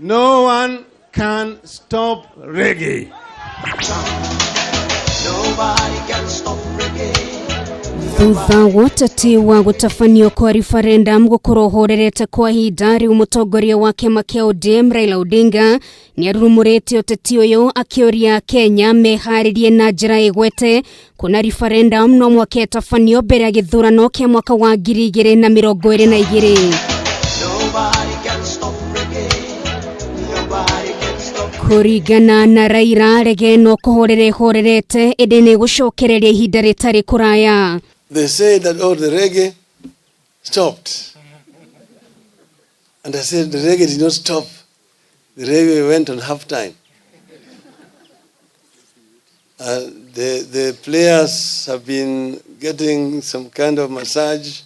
No one can stop reggae. Thutha wa ũteti wa gũtabanio kwa referendum gũkorwo horerete kwa ihinda rĩu, mũtongoria wa kĩama kĩa ODM Raila Odinga nĩ arurumũrĩte ũteti ũyũ akĩũria Kenya meharĩrie na njĩra ĩgwete kuona referendum no mwaka ĩtabanio mbere ya gĩthurano kĩa mwaka wa 2022. Kũringana na Raila, rege no kũhorera ĩhorerete ĩndĩ nĩ gũcokereria ihinda rĩtarĩ kũraya. They say that, oh, the reggae stopped. And I said, the reggae did not stop. The reggae went on half time. The players have been getting some kind of massage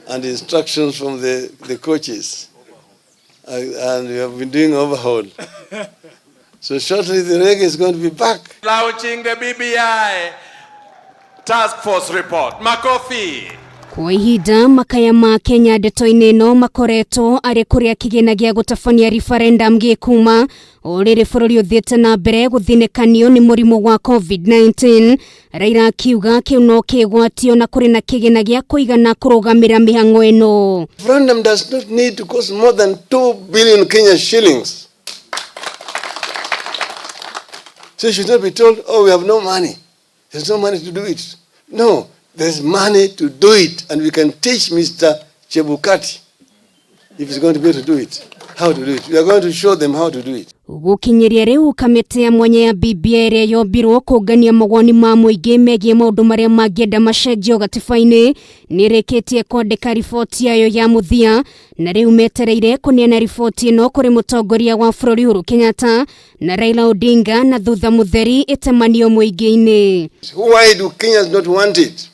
and instructions from the coaches. And we have been doing overhaul. So shortly the reggae is going to be back. Launching the BBI task force report. Makofi. Kwa ihinda makaya ma Kenya ndeto-inĩ ĩno makoretwo arĩ kũrĩa kĩgĩna gĩa gũtabania referendum gĩkuma o rĩrĩ bũrũri ũthiĩte na mbere gũthinĩkanio nĩ mũrimũ wa COVID-19. Raila akiuga kĩu no kĩgwatio na kũrĩ na kĩgĩna gĩa kũigana kũrũgamĩra mĩhang'o ĩno. Referendum does not need to cost more than 2 billion Kenya shillings. So you should not be told, oh, we have no money. There's no money to do it. No, there's money to do it. And we can teach Mr. Chebukati, if he's going to be able to do it, how to do it. We are going to show them how to do it. Gũkinyĩria rĩu kamĩtĩ ya mwanya ya BBI ĩrĩa yombirwo kũngania mawoni ma mũingĩ megiĩ maũndũ marĩa mangĩenda macenjio gatiba-inĩ nĩ ĩrĩkĩtie kwandĩka riboti yayo ya mũthia na rĩu metereire kũneana riboti ĩno kũrĩ mũtongoria wa bũrũri Uhuru Kenyatta na Raila Odinga na thutha mũtheri ĩtemanio mũingĩ-inĩ. Why do Kenyans not want it?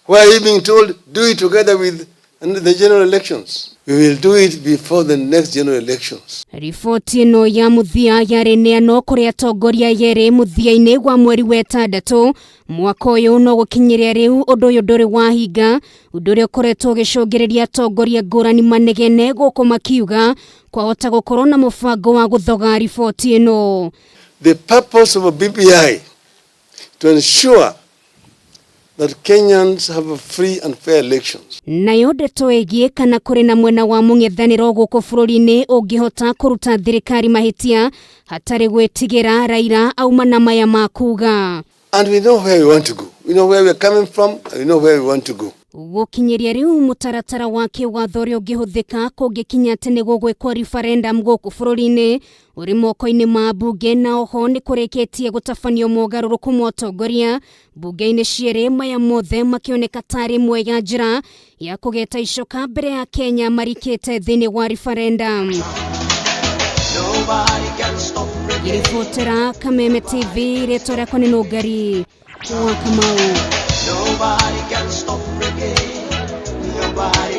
Why are you being told, do it together with the general elections? We will do it before the next general elections. Riboti ĩno ya mũthia yarĩ neanwo kũrĩ atongoria yerĩ mũthia-inĩ wa mweri wa ĩtandatũ mwaka ũyũ, no gũkinyĩria rĩu ũndũ ũyũ ndũrĩ wahinga, ũndũ ũrĩa ũkoretwo ũgĩcũngĩrĩria atongoria ngũrani manegene gũkũ makiuga kwahota gũkorwo na mũbango wa gũthoga riboti ĩno. The purpose of a BBI to ensure that Kenyans have a free and fair elections. Nayo ndeto ĩgiĩ kana kũrĩ na mwena wa mũng'ethanĩro gũkũ bũrũri-inĩ ũngĩhota kũruta thirikari mahĩtia hatarĩ gwĩtigĩra, Raila auma na maya ma kuga. And we know where we want to go. We know where we are coming from and we know where we want to go. Gũkinyĩria rĩu mũtaratara wa kĩwatho ũrĩa ũngĩhũthĩka kũngĩkinya atĩ nĩ gũgwĩkwo referendum gũkũ bũrũri-inĩ ũrĩ moko-inĩ ma mbunge, na oho nĩ kũrĩkĩtie gũtabanio mogarũrũku ma ũtongoria mbunge-inĩ cierĩ, maya mothe makĩoneka tarĩ ĩmwe ya njĩra ya kũgeta icoka mbere ya Kenya marikĩte thĩinĩ wa referendum. Ngĩribotera Kameme TV, rĩtwa rĩakwa nĩ Nũngari wa Kamau. Nobody can stop reggae. Nobody.